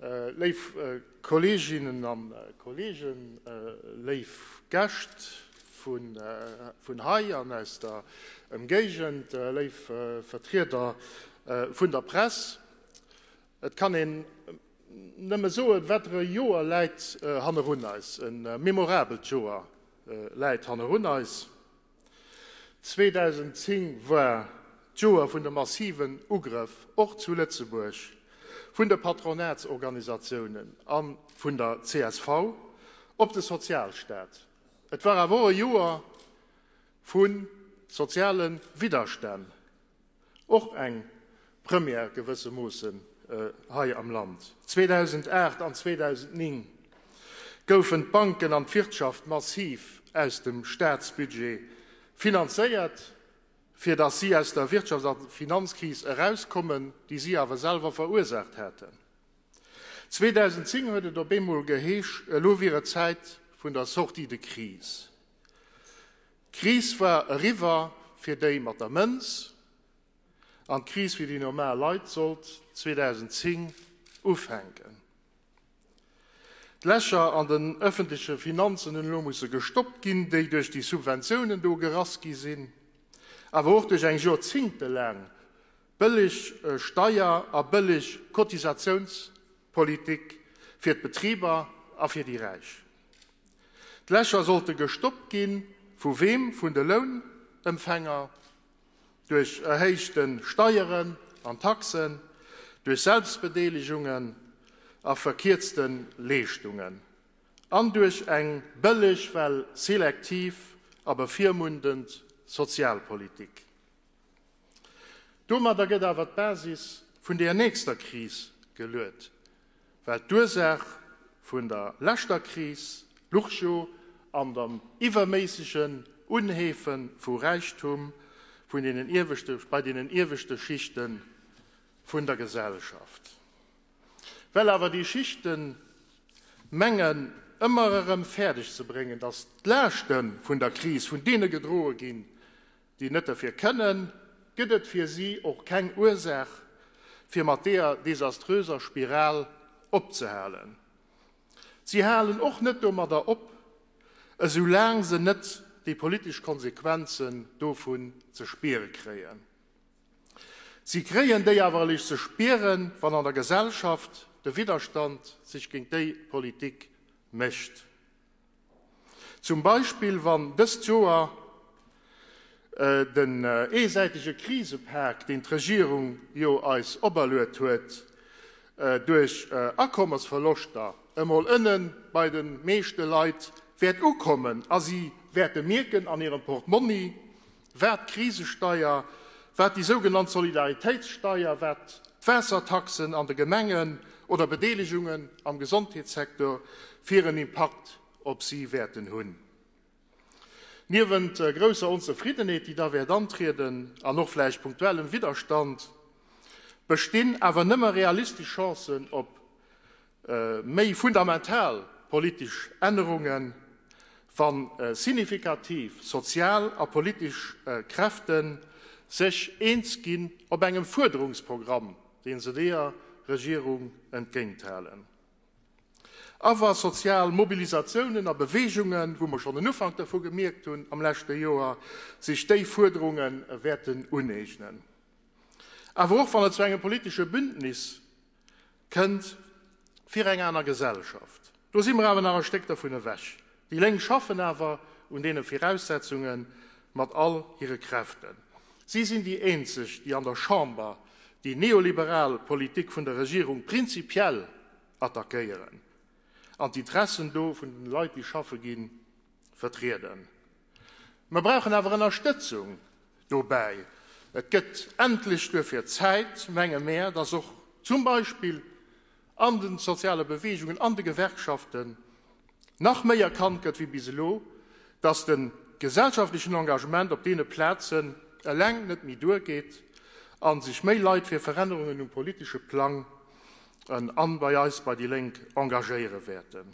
Léif Kolleeginnen a Kolleegen, léif Gäscht vun hei an aus der Ëmgéigend, léif Vertrieder vun der Press, et kann een nëmme soen, wat e Joer läit hannerun eis, e memorabelt Joer läit hannerun eis. 2010 war d'Joer vun de massiven Ugrëff, och zu Lëtzebuerg, vun de Patronatsorganisatiounen a vun der csv op de Sozialstaat. Et war awer och e Joer vu soziale Widderstänn. Och eng Première gewëssemoossen hei am Land. 2008 an 2009 goufen d'Banken an d'Wirtschaft massiv aus dem Staatsbudget finanzéiert, fir datt si aus der Wirtschafts a Finanzkris erauskommen, déi si awer selwer verursaacht haten. 2010 huet et op eemol geheesch, elo wier et Zäit vun der Sortie de crise. D'Kris war eriwwer fir déi mat der Mënz, an d'Kris fir déi normal Leit sollt 2010 ufänken. D'Lächer an den ëffentleche Finanzen hunn elo musse gestoppt ginn, déi duerch déi Subventiounen do gerass gi sinn, awer och duerch eng joerzéngtelaang bëlleg Steier a bëlleg Cotisatiounspolitik fir d'Betriber a fir déi Räich. D'Lächer sollte gestoppt ginn. Vu weem? Vun de Lounempfänger, duerch erhéichte Steieren an Taxen, duerch Selbstbedeelegungen a verkierzte Leeschtungen an duerch eng bëlleg, well selektiv a bevirmundend Sozialpolitik. Domadder gëtt awer d'Basis vun deer nächster Kris geluet, well d'Ursaach vun der leschter Kris luch jo an dem iwwerméissegen Unheefe vu Räichtum vun deenen ieweschte, bei deenen ieweschte Schichte vun der Gesellschaft. Well awer déi Schichte mengen ëmmer erëm fäerdeg ze bréngen, datt d'Laaschte vun der Kris vun deene gedroe ginn, déi net derfir kënnen, gëtt et fir si och keng Ursaach, fir mat deeër desaströser Spiral opzehalen. Si halen och net domadder op, esou laang se net déi politesch Konsequenzen dovun ze spiere kréien. Si kréien déi awer eréischt ze spieren, wann an der Gesellschaft de Widderstand sech géint déi Politik mécht. Zum Beispill wann dëst Joer den eesäitege Krisepak, deen d'Regierung jo eis operluet huet, duerch Akommesverloschter emol ënne bei de meeschte Leit wäert ukommen a si wäerte mierken an hirem Portmonni, wat d'Krisesteier, wat déi sougenannt Solidaritéitssteier, wat d'Waassertaxen an de Gemengen oder Bedeelegungen am Gesondheetssecteur fir en Impakt op si wäerten hunn. Niewent grousser Onzefriddenheet, déi da wäert antrieden, an och vläicht punktuellem Widderstand, bestinn awer nëmme realistesch Chancen op méi fundamental politesch Ännerungen, wa signifikativ sozial a politesch Kräfte sech eens ginn op engem Fuerderungsprogramm, dee se deeër Regierung entgéinthalen. A wa sozial Mobilisatiounen a Beweegungen, wou mer schonn en Ufank dervu gemierkt hunn am leschte Joer, sech déi Fuerderunge wäerten uneegnen. Awer och wann et zu engem politesche Bündnis kënnt fir eng aner Gesellschaft. Do si mer awer nach e Stéck dervun ewech. Déi Lénk schaffen awer un deene Viraussetzunge mat all hire Kräften. Si sinn déi eenzeg, déi an der Chamber déi neoliberal Politik vun der Regierung prinzipiell attackéieren an d'Interessen do vun den Leit, déi schaffe ginn, vertrieden. Mer brauchen awer Ënnerstëtzung dobäi. Et gëtt endlech duerfir Zäit, menge mär, dass och zum Beispill an de soziale Beweegungen, an de Gewerkschaften nach méi erkannt gëtt wéi bis elo, dass de gesellschaftlechen Engagement op deene Plazen eleng net méi duergeet a sech méi Leit fir Verännerungen um politesche Plang an bei eis bei déi Lénk engagéiere wäerten.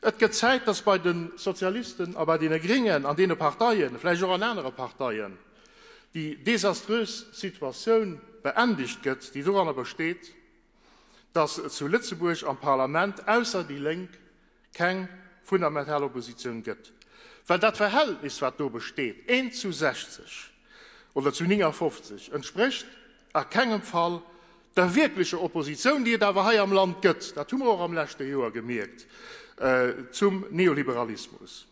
Et gëtt Zäit, dass bei de Sozialisten a bei deene Gringen, an deene Parteien, vläicht och an anere Parteien, déi desaströs Situatioun beendegt gëtt, déi doranner besteet, Dass et zu Lëtzebuerg am Parlament ausser déi Lénk keng fundamental Oppositioun gëtt. Well dat Verhältnis, wat do besteet, eent zu 60 oder zu 59, entsprécht a kengem Fall der wierklecher Oppositioun, déi et awer hei am Land gëtt, dat hu mer och am leschte Joer gemierkt, zum Neoliberalismus.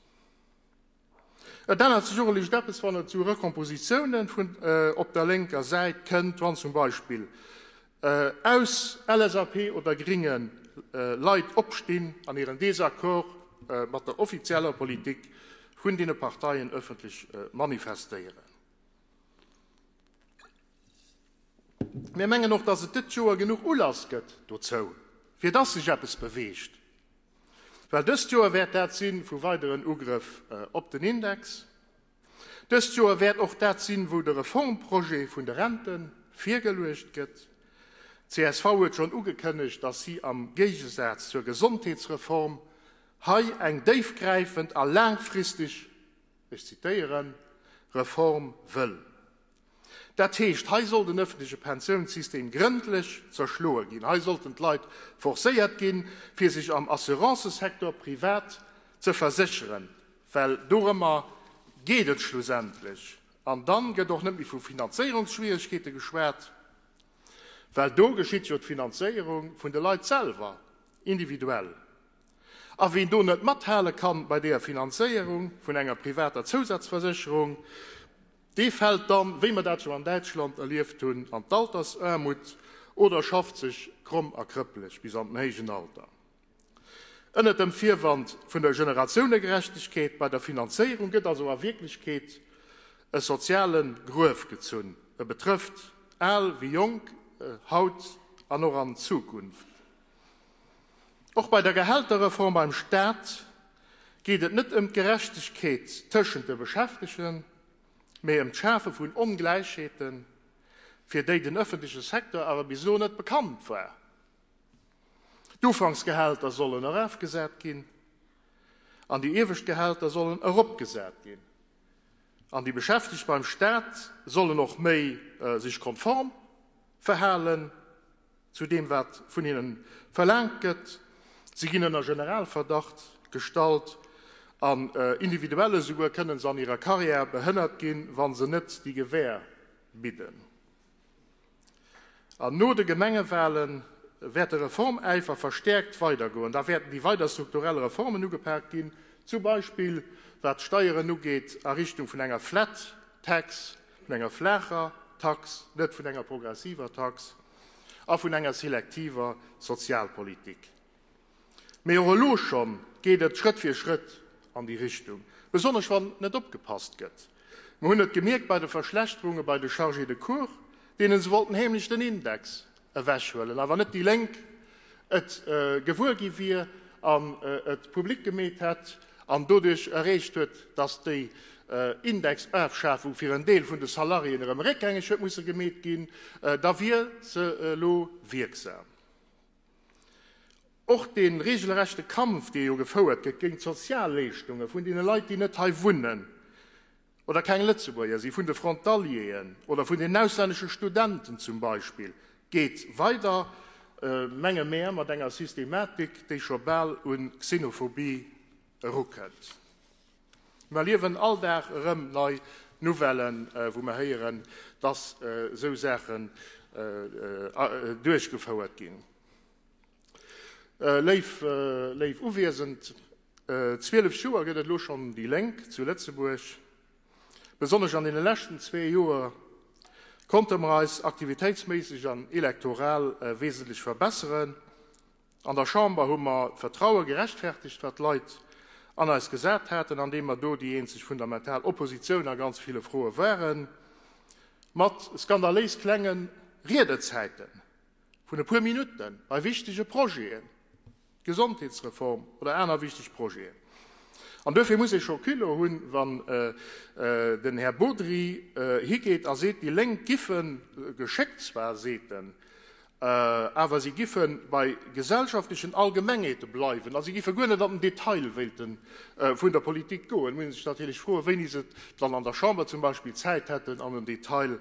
Et ännert sech och e liicht eppes, wann et zu Recompositiounen vun op der lénker Säit kënnt, wann zum Beispill aus LSAP oder Gringe Leit opstinn an hiren Désaccord mat der offizieller Politik vun deene Parteien ëffentlech manifestéieren. Mir mengen och, dass et dët Joer genuch Ulass gëtt dozou, fir dass sech eppes beweegt. Well dëst Joer wäert dat si vu weideren Ugrëff op den Index. Dëst Joer wäert och dat sinn, wou de Reformprojet vun de Rente virgeluecht gëtt. Csv huet schonn ugekënnegt, datt si am Géigesaz zur Gesondheetsreform hei eng déifgräifend a laangfristeg, ech zitéieren, Reform wëll. Dat heescht, hei soll den öffentleche Pensiounssystem grëndlech zerschloe ginn. Hei sollten d'Leit forcéiert ginn, fir sech am Assurancesecteur privat ze versécheren, well dorëmmer geet et schlussendlech. An dann gëtt och net méi vu Finanzéierungsschwierigkeete geschwat, well do geschitt jo d'Finanzéierung vun de Leit selwer, individuell. A ween do net mathale kann bei deeër Finanzéierung vun enger privater Zousazversécherung, Dee fält dann, wéi mer dat jo an Däitschland erlieft hunn, an d'Altersaarmut oder schafft sech kromm a krëppeleg bis an den héijen Alter. Ënnert dem Virwand vun der Generatiounegerechtegkeet bei der Finanzéierung gëtt also a Wierklechkeet e soziale Gruef gezunn. E betrëfft al wéi jonk, haut an och an Zukunft. Och bei der Gehälterreform beim Staat geet et net ëm d'Gerechtegkeet tëschent de Beschäftegen, mee ëm d'Schafe vun Ongläichheeten, fir déi den ëffentleche Secteur awer bis elo net bekannt war. D'Ufanksgehälter sollen erafgesat ginn an déi iewescht Gehälter sollen eropgesat ginn. An déi Beschäftegt beim Staat sollen och méi sech konform verhalen. zu deem wat vun hinnen verlaangt gëtt. Si ginn ënner Generalverdacht gestallt an individuell esouguer kënnen se an hirer Carrière behënnert ginn, wa se net déi Gewähr bidden. An no de Gemengewahlen wäert de Reformäifer verstäerkt weidergoen. Da wäerten déi weider strukturell Reformen ugepaakt ginn, zum Beispill wat d'Steieren ugeet a Richtung vun enger Flat Tax, vun enger flaacher Tax, net vun enger progressiver Tax, a vun enger selektiver Sozialpolitik. Mee och elo schonn geet et Schrëtt fir Schrëtt an déi Richtung, besonnesch wann net opgepasst gëtt. Mer hunn et gemierkt bei de Verschlechterunge bei de Chargés de cours, deene se wollten heemlech den Index ewechhuelen, awer net déi Lénk et gewuer gi wier an et public gemeet hätt an doduerch erreecht huet, datt déi Indexafschafung fir en Deel vun de Salariéen erëm réckgängeg huet musse gemeet ginn, da wier se elo wierksam. Och dee regelrechte Kampf, dee jo gefouert gëtt géint d'Sozialleeschtunge vun deene Leit, déi net hei wunnen, oder keng Lëtzebuerger si, vun de Frontalieren oder vun den auslännesche Studenten zum Beispill, geet weider, menge mär, mat enger Systematik, déi scho bal u Xenophobie erukënnt. Mer erliewen all Dag erëm nei Nouvellen, wou mer héieren, dass esou Saachen duerchgefouert ginn. Léif Uwiesend, 12 Joer gëtt et elo schonn déi Lénk zu Lëtzebuerg. Besonnesch an deene leschten zwee Joer konnte mer eis aktivitéitsméisseg an elektoral wesentlech verbesseren. An der Chamber hu mer d'Vertraue gerechtfertegt, wat d'Leit an eis gesat haten, andeem mer do déi eenzeg fundamental Oppositioun a ganz ville Froe waren, mat skandaléis klenge Riedezäiten vun e puer Minutte bei wichtege Projeten, d'Gesondheetsreform oder aner wichteg Projeten. An duerfir muss ee scho Culot hunn, wann den Här Bodry higeet a seet, déi Lénk giffe geschéckt zwar, seet en, awer si giffe bei gesellschaftlechen Allgemengheete bleiwen a si giffe guer net an den Detail wéilte vun der Politik goen, muss ee sech natierlech froen, wéini se dann an der Chamber zum Beispill Zäit hätten, an den Detail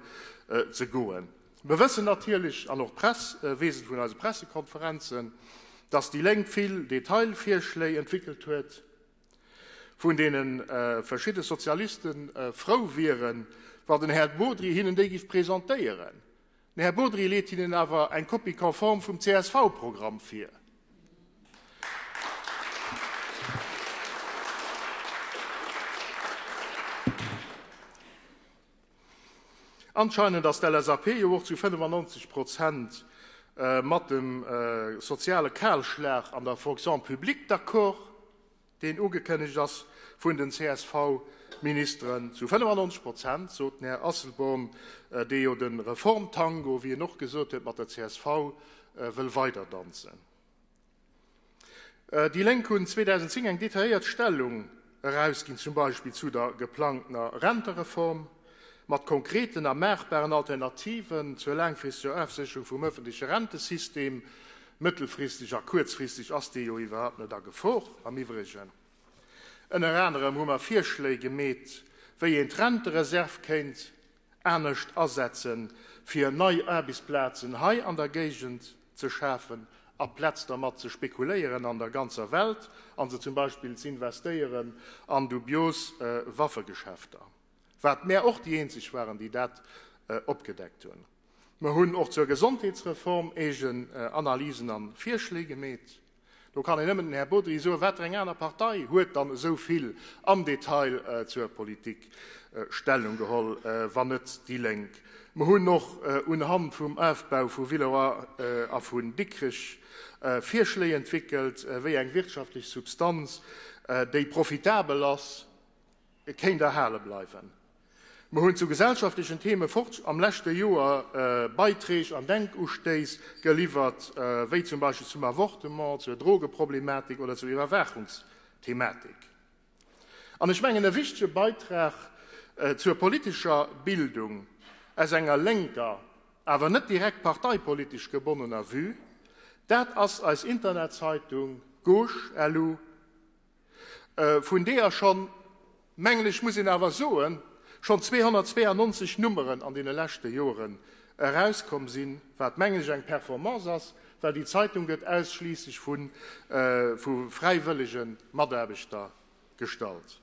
ze goen. Mer wëssen natierlech, an och d'Press weess et vun eise Pressekonferenzen, dass déi Lénk vill Detailvirschléi entwéckelt huet, vun deene verschidde Sozialiste frou wieren, wann den Här Bodry hinnen déi giff presentéieren. Den Här Bodry leet hinnen awer eng Copie conforme vum CSV-Programm vir. Anscheinend ass d'LSAP jo och zu 95 Prozent mat dem soziale Kahlschlag an der Fonction publique d'accord, deen ugekënnegt ass vun den CSV-Ministeren. Zu 95 Prozent, sot den Här Asselborn, dee jo de Reformtango, wéi en och gesot huet, mat der csv wëll weiderdanzen. Déi Lénk hunn 2010 eng detailléiert Stellung erausginn, zum Beispill zu der geplangtener Rentereform, mat konkreten a maachbaren Alternativen zur laangfristeger Ofsécherung vum ëffentleche Rentesystem. Mëttelfristeg a kuerzfristeg ass dee jo iwwerhaupt net a Gefor am Iwwregen. Ënner anerem hu mer Virschléi gemeet, wéi een d'Rentereserv kéint anescht asetzen, fir nei Aarbechtsplazen hei an der Géigend ze schafen, aplaz dermat ze spekuléieren an der ganzer Welt a se zum Beispill z'investéieren an dubios Waffegeschäfter, wat mär och déi eenzeg waren, déi dat opgedeckt hunn. Mer hunn och zur Gesondheetsreform eegen Analysen a Virschléi gemeet. Do kann een nëmmen den Här Bodry soen, Wat fir eng aner Partei huet dann esou vill am Detail zur Politik Stellung geholl, wann net déi Lénk? Mer hunn och unhand vum Ofbau vu Villeroy a vun Dikrech Virschléi entwéckelt, wéi eng wirtschaftlech Substanz, déi profitabel ass, kéint erhale bleiwen. Mer hunn zu gesellschaftlechen Theme fort am leschte Joer Beiträg an Denkustéiss geliwwert, wéi zum Beispill zum Avortement, zur Drogeproblematik oder zur Iwwerwaachungsthematik. An ech mengen, e wichtege Beitrag zur politescher Bildung aus enger lénker, awer net direkt parteipolitesch gebonnener Vue, dat ass eis Internetzeitung Gauche-LU, vun deeër schonn, mengen ech muss een awer soen, schonn 292 Nummeren an deene leschte Joren erauskomm sinn, wat mengen ech eng Performance ass, well déi Zeitung gëtt ausschliisslech vu fräiwëllege Mataarbechter gestallt.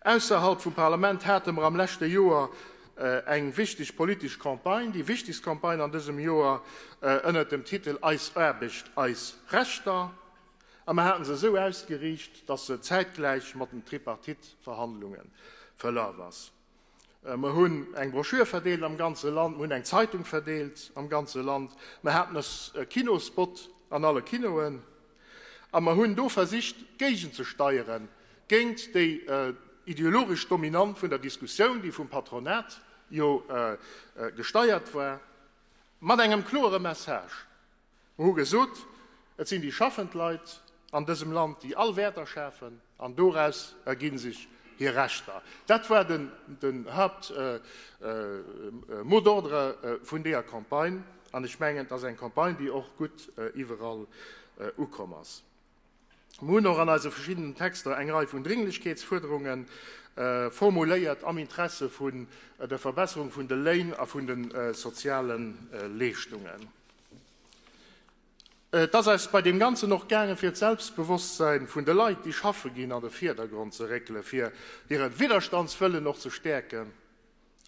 Ausserhalb vum Parlament hate mer am leschte Joer eng wichteg politesch Campagne, déi wichtegst Campagne an dësem Joer, ënnert dem Titel Eis Aarbecht, eis Rechter. A mer haten se esou ausgeriicht, dass se zäitgläich mat den Tripartite-Verhandlunge verlaf ass. Mer hunn eng Broschür verdeelt am ganze Land, mer hunn eng Zeitung verdeelt am ganze Land, mer haten e Kinospot an alle Kinoen a mer hunn do versicht géigenzesteiere géint déi ideologesch Dominant vun der Diskussioun, déi vum Patronat jo gesteiert war, mat engem kloere Message. Mer hu gesot, et sinn déi schaffend Leit an dësem Land, déi all Wäerter schafen, an doraus ergi sech hir Rechter. Dat war den Haupt Mot d'ordre vun deeër Campagne, an ech mengen, et ass eng Campagne, déi och gutt iwwerall ukomm ass. Mer hunn och an eise verschiddenen Texter eng Rei vun Dringlechkeetsfuerderunge formuléiert am Interesse vun der Verbesserung vun de Léin a vun de soziale Leeschtungen. Et ass eis bei deem Ganzen och gaangen, fir d'Selbstbewosstsein vun de Leit, déi schaffe ginn, an de Virdergrond ze réckelen, fir hire Widderstandswëllen och ze stäerken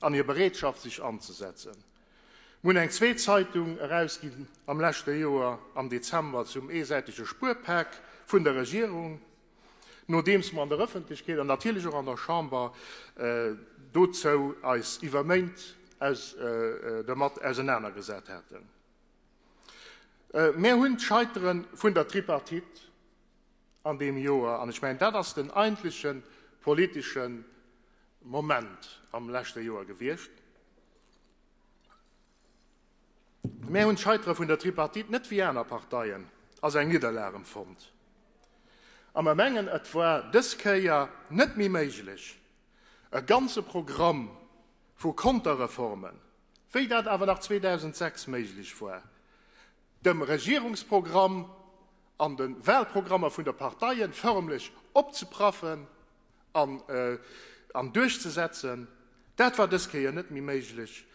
an hir Bereetschaft, sech anzesetzen. Mir hunn eng zweet Zeitung erausginn am leschte Joer am Dezember zum eesäitege Spuerpak vun der Regierung, nodeems mer an der Ëffentlechkeet an natierlech och an der Chamber dozou eis iwwer Méint dermat ausenanergesat haten. Mär hunn d'Scheitere vun der Tripartite an deem Joer, an ech mengen, dat ass den eigentleche politesche Moment am leschte Joer gewiescht, mär hunn d'Scheitere vun der Tripartite net wéi aner Parteien als eng Nidderlag empfonnt. A mer mengen, et war dës Kéier net méi méiglech, e ganze Programm vu Konterreformen, wéi dat awer nach 2006 méiglech war, dem Regierungsprogramm an de Wahlprogrammer vun der Parteien förmlech opzepraffen an duerchzesetzen, dat war dës Kéier net méi méiglech.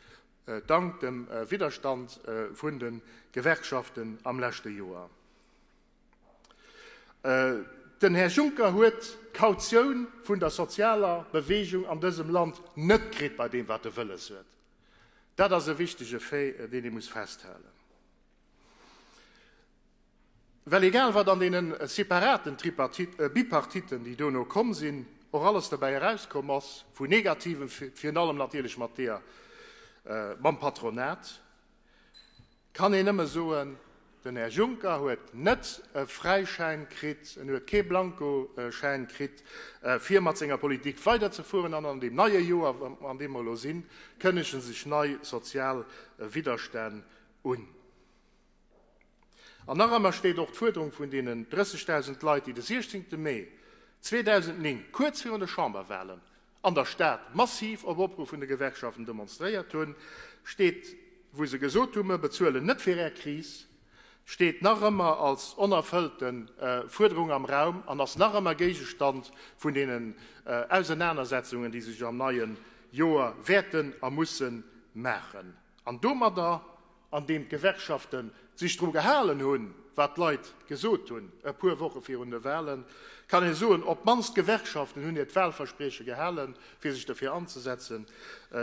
dank dem Widderstand vun de Gewerkschaften am leschte Joer. Den Här Juncker huet d'Kautioun vun der sozialer Bewegung an dësem Land net kritt bei deem, wat e wëlles huet. Dat ass e wichtege Fait, deen ee muss festhalen. Well egal wat an deene separaten Bipartitten, déi dono komm sinn, och alles derbäi erauskomm ass vu Negativem, virun allem natierlech mat deeër, mam Patronat, kann een nëmme soen, den Här Juncker huet net e Fräischäin kritt, en huet kee Blankoschäin kritt, fir mat senger Politik weiderzefueren. An an deem neie Joer, an deem mer elo sinn, kënnege sech nei sozial Widderstänn un. An nach ëmmer steet och d'Fuerderung vun deenen 30.000 Leit, déi de 16. Mee 2009, kuerz virun de Chamberwahlen, an der Stad massiv op Opruff vun de Gewerkschaften demonstréiert hunn, steet, wou se gesot hunn, Mer bezuelen net fir Är Kris, steet nach ëmmer als onerfëllte Fuerderung am Raum an ass nach ëmmer Géigestand vun deenen Ausenanersetzungen, déi sech am neie Joer wäerten a musse maachen. An domadder an deem d'Gewerkschafte sech dru gehalen hunn, wat d'Leit gesot hunn e puer Woche virun de Wahlen, kann ee soen, op d'mannst d'Gewerkschaften hunn hiert Wahlversprieche gehalen, fir sech derfir anzesetzen,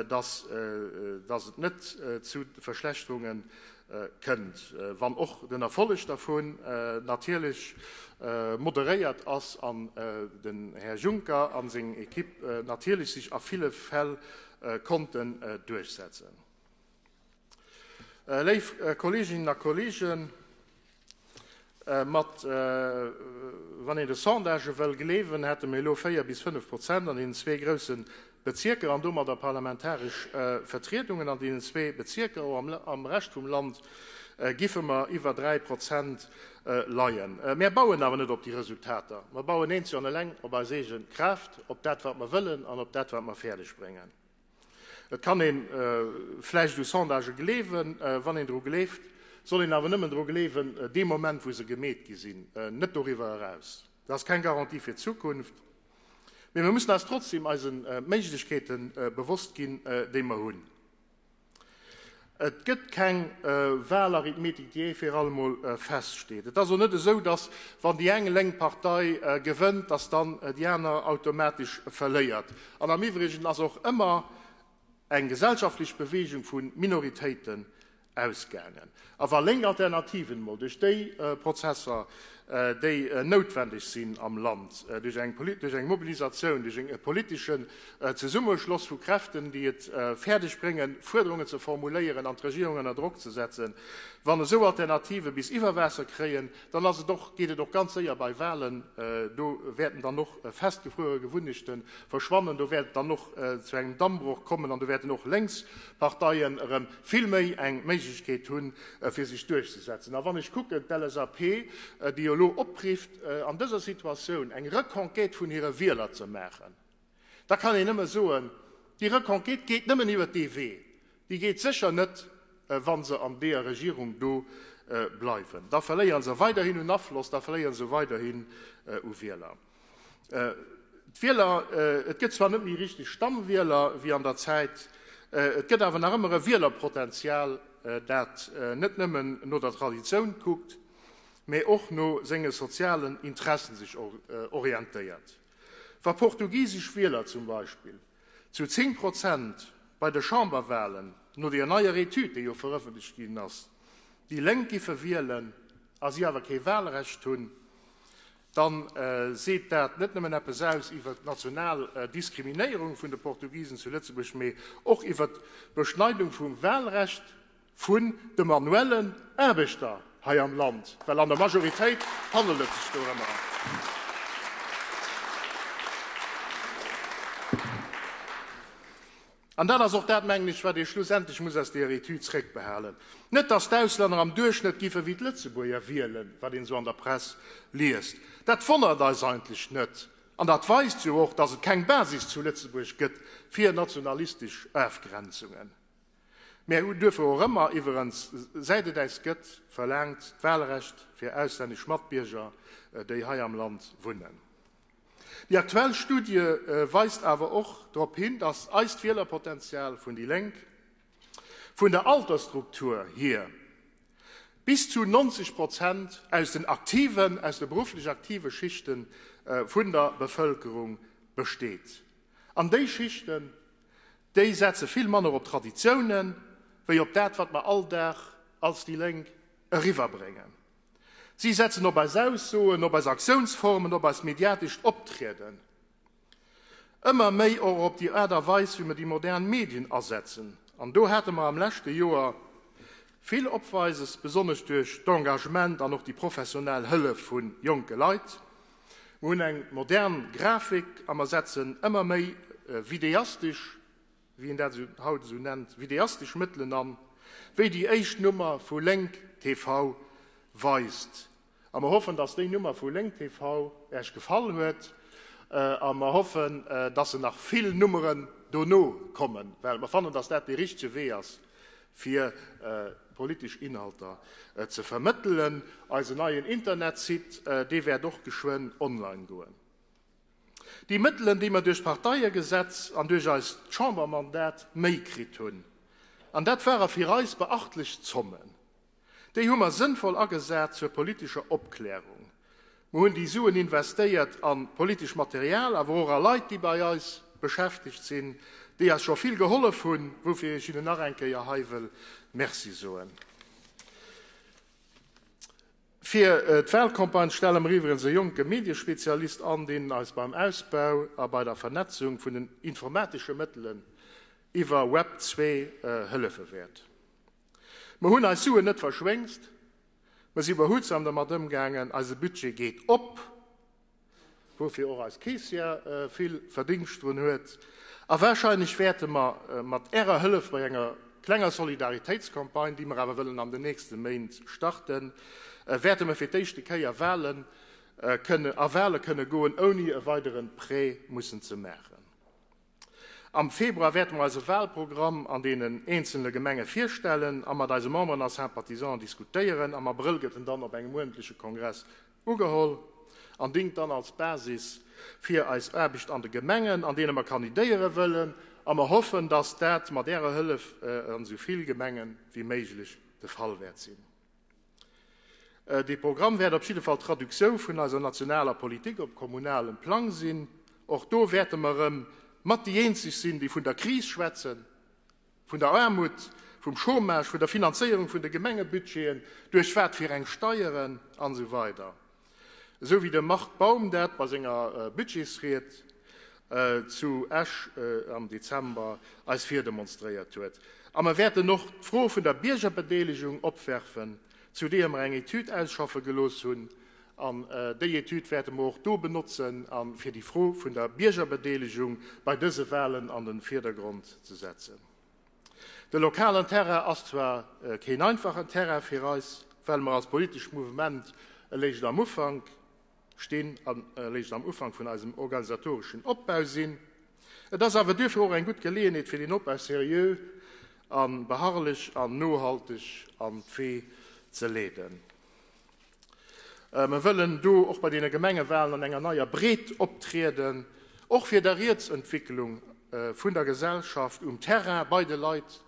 dass et net zu Verschlechterunge kënnt, wann och den Erfolleg dervun natierlech moderéiert ass an den Här Juncker a seng Equipe natierlech sech a ville Fäll konnten duerchsetzen. Léif Kolleeginnen a Kolleegen, mat, wann een de Sondagë wëll gleewen, hätte mir elo 4 bis 5 Prozent an deenen zwee grousse Bezierker an domadder parlamentaresch Vertriedungen an deenen zwee Bezierker. Och am Rescht vum Land giffe mer iwwer 3 Prozent leien. Mär bauen awer net op déi Resultater. Mer bauen eenzeg an eleng op eis eege Kraaft, op dat, wat mer wëllen an op dat, wat mer fäerdegbréngen. Et kann ee vläicht u Sondagë gleewen, wann een dru gleeft, soll een awer nëmmen dru gleewen dee Moment, wou se gemeet gi sinn, net doriwwer eraus. Dat ass keng Garantie fir d'Zukunft, mee mir mussen eis trotzdem eise Méiglechkeete bewosst ginn, déi mer hunn. Et gëtt keng Wahlarithmetik, déi ee fir allemol feststeet. Et ass och net esou, datt wann déi eng lénk Partei gewënnt, datt dann déi aner automatesch verléiert. An am Iwwregen ass och ëmmer eng gesellschaftlech Bewegung vu Minoritéiten ausgaangen. A wa lénk Alternativen emol duerch déi Prozesser, déi noutwendeg sinn am Land, duerch eng duerch eng Mobilisatioun, duerch e politeschen Zesummeschloss vu Kräften, déi et fäerdeg bréngen, Fuerderungen ze formuléieren an d'Regierung ënner Drock ze setzen, wann esou Alternative bis iwwer Waasser kréien, dann ass et och, geet et och ganz séier bei Wahlen, do wäerten dann och festgefruere Gewunnechte verschwannen, do wäert et dann och zu engem Dammbroch kommen an do wäerten och lénks Parteien erëm vill méi eng Méiglechkeet hunn, fir sech duerchzesetzen. A wann ech kucken, d'LSAP, déi jo elo oprifft, an dëser Situatioun eng Reconquête vun hire Wieler ze maachen, da kann een nëmme soen, déi Reconquête geet nëmmen iwwert dee Wee. Déi geet sécher net, wa se an deeër Regierung do bleiwen. Da verléiere se weiderhin un Afloss, da verléiere se weiderhin u Wieler. D'Wieler, et gëtt zwar net méi richteg Stammwieler wéi an der Zäit, et gëtt awer nach ëmmer e Wielerpotenzial, dat net nëmmen no der Traditioun kuckt, mä och no senge sozialen Interessen sech orientéiert. Wa portugisesch Wieler zum Beispill zu 10 Prozent bei de Chamberwahlen, no deer neier Etüd, déi jo verëffentlecht ginn ass, déi Lénk giffe wielen a si awer kee Wahlrecht hunn, dann seet dat net nëmmen eppes aus iwwer d'national Diskriminéierung vun de Portugisen zu Lëtzebuerg, mee och iwwer d'Beschneidung vum Wahlrecht vun de manuellen Aarbechter hei am Land, well an der Majoritéit handelt et sech dorëmmer. An dat ass och dat, mengen ech, wat ee schlussendlech muss aus deeër Etüd zréckbehalen. Net, datt d'Auslänner am Duerchschnëtt giffe wéi d'Lëtzebuerger wielen, wat een esou an der Press liest. Dat wonnert eis eigentlech net. An dat weist jo och, datt et keng Basis zu Lëtzebuerg gëtt fir nationalistesch Afgrenzungen. Mär hunn duerfir och ëmmer, iwwerens säit et äis gëtt, verlaangt, d'Wahlrecht fir auslännesch Matbierger, déi hei am Land wunnen. Déi aktuell Studie weist awer och drop hin, datt eist Wielerpotenzial vun déi Lénk. Vun der Altersstruktur hier bis zu 90 Prozent aus den aktiven, aus de berufflech aktive Schichte vun der Bevëlkerung besteet. An déi Schichten, déi setze vill manner op Traditiounen, wéi op dat, wat mer all Dag als déi Lénk eriwwerbréngen. Si setzen op eis Aussoen, op eis Aktiounsformen, op eist mediatescht Optrieden. Ëmmer méi och op déi Aart a Weis, wéi mer déi modern Medien asetzen. An do hate mer am leschte Joer vill Opweises, besonnesch duerch d'Engagement an och déi professionell Hëllef vu jonke Leit. Mer hunn eng modern Grafik a mer setzen ëmmer méi videastesch, wéi een dat esou haut esou nennt, videastesch Mëttelen an, wéi déi éischt Nummer vu Lénk TV weist. A mer hoffen, dass déi Nummer vu Lénk TV Äech gefall huet. A mer hoffen, dass se nach vill Nummeren dono kommen, well mer fannen, dass dat dee richtege Wee ass, fir politesch Inhalter ze vermëttelen. Eisen neien Internetsite, dee wäert och geschwënn online goen. Déi Mëttelen, déi mer duerch d'Parteiegesetz an duerch eist Chambermandat méi kritt hunn, an dat ware fir eis beachtlech Zommen, Déi hu mer sënnvoll agesat zur politescher Opklärung. Mer hunn déi Suen investéiert a politesch Material, awer och a Leit, déi bei eis beschäftegt sinn, déi eis scho vill gehollef hunn, woufir ech hinnen nach eng Kéier hei wëll Merci soen. Fir d'Wahlcampagne stelle mer iwwregens e jonke Mediespezialist an, deen eis beim Ausbau a bei der Vernetzung vun den informatesche Mëttelen iwwer Web 2 hëllefe wäert. Mer hunn eis Suen net verschwéngst, mer si behutsam dermat ëmgaangen. Eise Budget geet op, woufir och eis Keessière vill Verdingscht drun huet. A wahrscheinlech wäerte mer mat Ärer Hëllef bei enger klenger Solidaritéitscampagne, déi mer awer wëllen an den nächste Méint starten, wäerte mer fir d'éischte Kéier Wahlen kënne a Wahle kënne goen, ouni e weidere Prêt mussen ze maachen. Am Februar wäerte mer eise Wahlprogramm an deenen eenzele Gemenge virstellen a mat eise Memberen a Sympathisanten diskutéieren. Am Abrëll gëtt en dann op engem uerdentleche Kongress ugeholl an dingt dann als Basis fir eis Aarbecht an de Gemengen, an deene mer kandidéiere wëllen. A mer hoffen, dass dat mat Ärer Hëllef an esou vill Gemenge wéi méiglech de Fall wäert sinn. Dee Programm wäert op jidde Fall d'Traductioun vun eiser nationaler Politik op kommunalem Plang sinn. Och do wäerte mer erëm mat déi eenzeg sinn, déi vun der Kris schwätzen, vun der Aarmut, vum Chômage, vun der Finanzéierung vun de Gemengebudgeten, duerch wat fir eng Steieren an esou weider. Esou wéi de Marc Baum dat bei senger Budgetsried zu Esch am Dezember eis virdemonstréiert huet. A mer wäerten och d'Fro vun der Biergerbedeelegung opwerfen, zu deeër mer eng Etüd ausschaffe gelooss hunn. An déi Etüd wäerte mer och do benotzen, fir déi Fro vun der Biergerbedeelegung bei dëse Wahlen an de Virdergrond ze setzen. De lokalen Terrain ass zwar keen einfachen Terrain fir eis, well mer als politescht Mouvement eléischt am Ufank stinn an eléischt am Ufank vun eisem organisatoreschen Opbau sinn. Et ass awer duerfir och eng gutt Geleeënheet fir deen Opbau seriö a beharrlech an nohalteg an d'Wee ze leeden. Mer wëllen do och bei deene Gemengewahlen an enger neier Breet optrieden, och fir der Rietsentwicklung vun der Gesellschaft um Terrain bei de Leit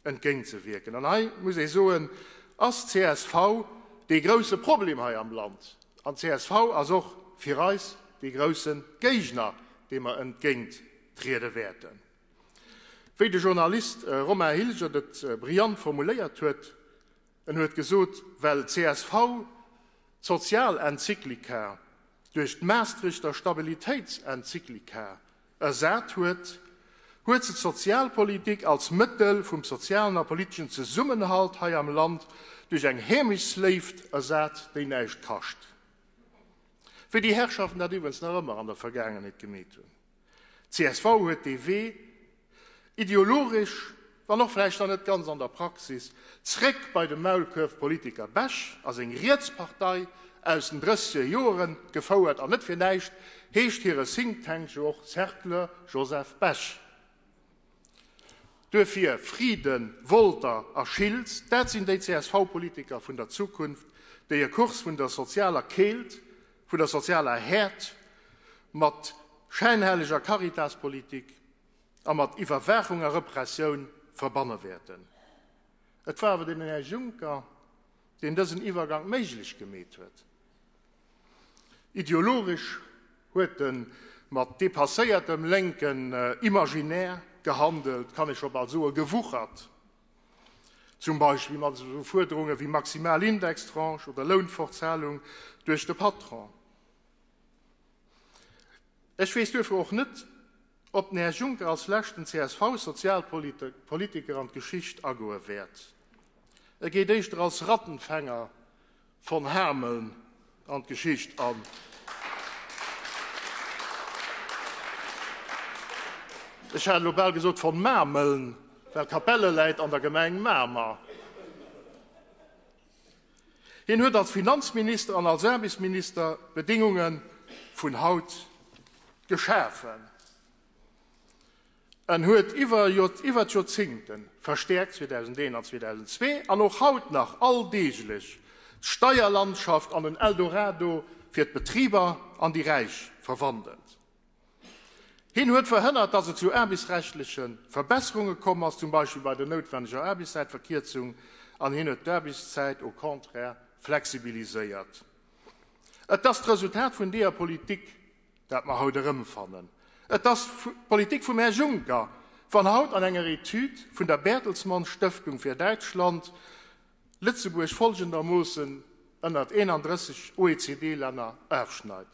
entgéintzewierken. An hei muss ee soen, ass csv dee grousse Problem hei am Land. An csv ass och fir eis dee grousse Géigner, deem mer entgéinttriede wäerten. Wéi de Journalist Romain Hilgert et brillant formuléiert huet, En huet gesot, well csv d'Sozialenzyklika duerch d'Maastrichter Stabilitéitsenzyklika ersat huet, huet se d'Sozialpolitik als Mëttel vum sozialen a politeschen Zesummenhalt hei am Land duerch eng Heemechtsléift ersat, déi näischt kascht. Wéi déi Herrschaften dat iwwregens nach ëmmer an der Vergaangenheet gemeet hunn. Csv huet dee Wee, ideologesch, wann och vläicht nach net ganz an der Praxis, zréck bei de Maulkuerfpolitiker Bech a seng Rietspartei aus den drësseger Joeren gefouert. An net fir näischt heescht hire Think Tank jo och Cercle Joseph Bech. Duerfir, Frieden, Wolter a Schiltz, dat sinn déi CSV-Politiker vun der Zukunft, déi e Kurs vun der sozialer Keelt, vun der sozialer Häert mat schäinhelleger Caritaspolitik a mat Iwwerwaachung a Repressioun verbanne wäerten. Et war awer den Här Juncker, deen dësen Iwwergank méiglech gemeet huet. Ideologesch huet e mat depasséiertem lénken Imaginaire gehandelt, kann ee scho bal soe gewuchert, zum Beispill mat esou Fuerderunge wéi maximal Indextranche oder Lounfortzahlung duerch de Patron. Ech weess duerfir och net, ob den Här Juncker als leschten CSV-Sozialpolitiker an d'Geschicht agoe wäert. E geet éischter als Rattenfänger von Hameln an d'Geschicht an. Ech hat elo bal gesot von Mameln, well Capelle läit an der Gemeng Mamer. Hien huet als Finanzminister an als Aarbechtsminister d'Bedéngunge vun haut geschafen. En huet iwwer d'Joerzéngten, verstäerkt 2001 an 2002 an och haut nach alldeeglech, d'Steierlandschaft an en Eldorado fir d'Betriber an déi Räich verwandelt. Hien huet verhënnert, dass et zu aarbechtsrechtleche Verbesserunge komm ass, zum Beispill bei der noutwenneger Aarbechtszäitverkierzung, an hien huet d'Aarbechtszäit au contraire flexibiliséiert. Et ass d'Resultat vun deeër Politik, dat mer haut erëmfannen. Et ass d'Politik vum Här Juncker, wann haut an enger Etüd vun der Bertelsmann Stëftung fir Däitschland Lëtzebuerg folgendermoossen ënnert 31 OECD-Länner ofschneit.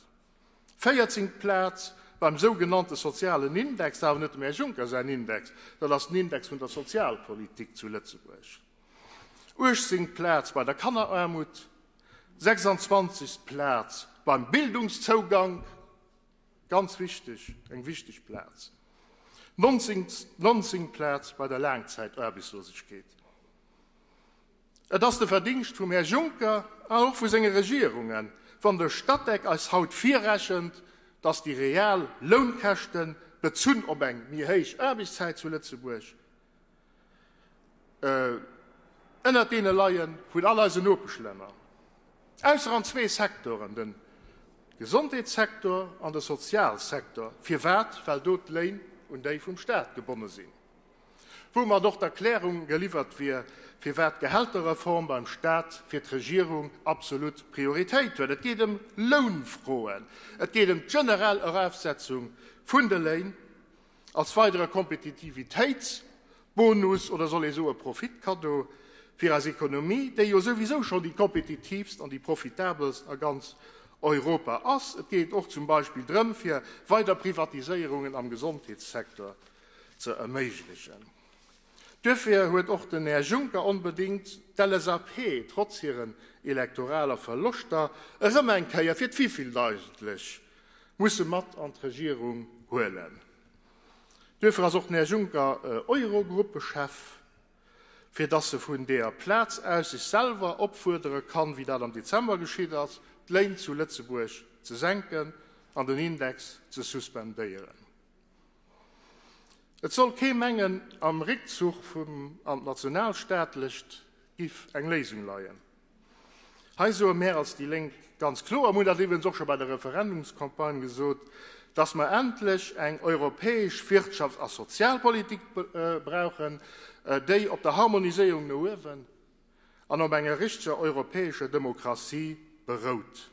14. Plaz beim sougenannte sozialen Index, dat awer net dem Här Juncker säin Index, dat ass den Index vun der Sozialpolitik zu Lëtzebuerg, 18. Plaz bei der Kanneraarmut, 26. Plaz beim Bildungszougank, ganz wichteg, eng wichteg Plaz, 19. 19. Plaz bei der Laangzäitaarbechtslosegkeet. Et ass de Verdingscht vum Här Juncker an och vu senge Regierungen, wann de Statec eis haut virrechent, dass déi real Lounkäschten, bezunn op eng méi héich Aarbechtszäit zu Lëtzebuerg, ënnert deene leie vun all eisen Nopeschlänner, ausser an zwee Secteuren, de Gesondheetssecteur an de Sozialsecteur. Firwat? Well do d'Léin un déi vum Staat gebonne sinn. Woumat och d'Erklärung geliwwert wier, firwat d'Gehälterreform beim Staat fir d'Regierung absolut Prioritéit huet. Et geet ëm Lounfroen, et geet ëm d'generell Erafsetzung vun de Léin als weidere Kompetitivitéitsbonus, oder soll ee soe Profitkaddo, fir eis Ekonomie, déi jo souwisou schonn déi kompetitiivst an déi profitabelst a ganz Europa ass. Et geet och zum Beispill drëm, fir weider Privatiséierungen am Gesondheetssecteur ze erméiglechen. Duerfir huet och den Här Juncker onbedéngt d'LSAP, trotz hiren elektoraler Verloschter, erëm eng Kéier, fir d'wievilt eigentlech, musse mat an d'Regierung huelen. Duerfir ass och den Här Juncker Eurogruppechef, fir dass e vun deeër Plaz aus sech selwer opfuerdere kann, wéi dat am Dezember geschitt ass, d'Léin zu Lëtzebuerg ze senken an den Index ze suspendéieren. Et soll kee mengen, am Réckzuch vum an d'Nationalstaatlecht giff eng Léisung leien. Hei soe mär als déi Lénk ganz kloer, mir hunn dat iwwregens och scho bei der Referendumscampagne gesot, dass mer endlech eng europäesch Wirtschafts a Sozialpolitik brauchen, déi op der Harmoniséierung no uewen an op enger richteger europäescher Demokratie berout.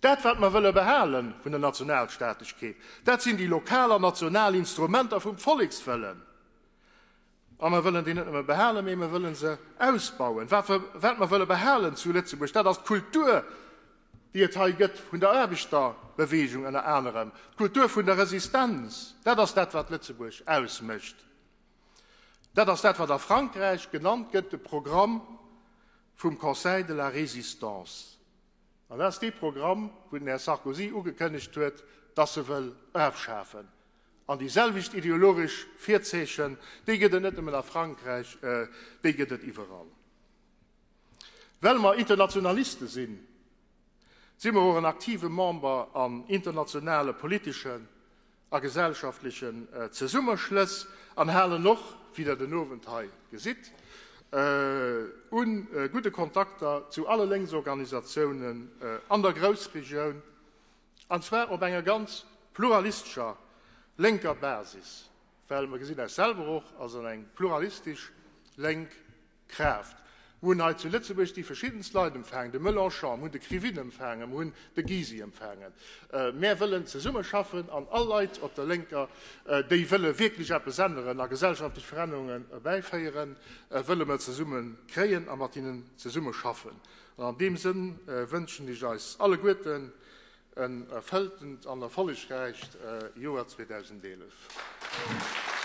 Dat, wat mer wëlle behale vun der Nationalstaatlechkeet, dat sinn déi lokal an national Instrumenter vum Vollekswëllen. A mer wëllen déi net nëmme behalen, mee mer wëlle se ausbauen. Wat, wat mer wëlle behalen zu Lëtzebuerg, dat ass d'Kultur, déi et hei gëtt vun der Aarbechterbewegung ënner anerem, d'Kultur vun der Resistenz. Dat ass dat, wat Lëtzebuerg ausmécht. Dat ass dat, wat a Frankräich genannt gëtt de Programm vum Conseil de la Résistance. An dat ass dee Programm, wou den Här Sarkozy ugekënnegt huet, dass e wëll ofschafen. An déi selwecht ideologesch Virzeechen, déi gëtt et net nëmmen a Frankräich, déi gëtt et iwwerall. Well mer Internationaliste sinn, si mer och en aktive Member an internationale politeschen a gesellschaftlechen Zesummeschlëss an halen och, wéi Der den Owend hei gesitt, u gudde Kontakter zu alle Lénksorganisatiounen an der Groussregioun, an zwar op enger ganz pluralistescher lénker Basis, well mer gesinn eis selwer och als eng pluralistesch Lénk. Kraaft. Mer hunn hei zu Lëtzebuerg déi verschiddenst Leit empfaangen, de Melenchon, mer hunn de Krivine empfaangen, mer hunn de Gysi empfaangen. Mär wëllen zesummeschaffen an all Leit op der Lénker, déi wëlle wierklech eppes änneren a gesellschaftlech Verännerungen erbäiféieren, wëlle mer zesumme kréien a mat hinnen zesummeschaffen. An an deem Sënn wënschen ech eis alleguerten en erfëlltent an erfollegräicht Joer 2011.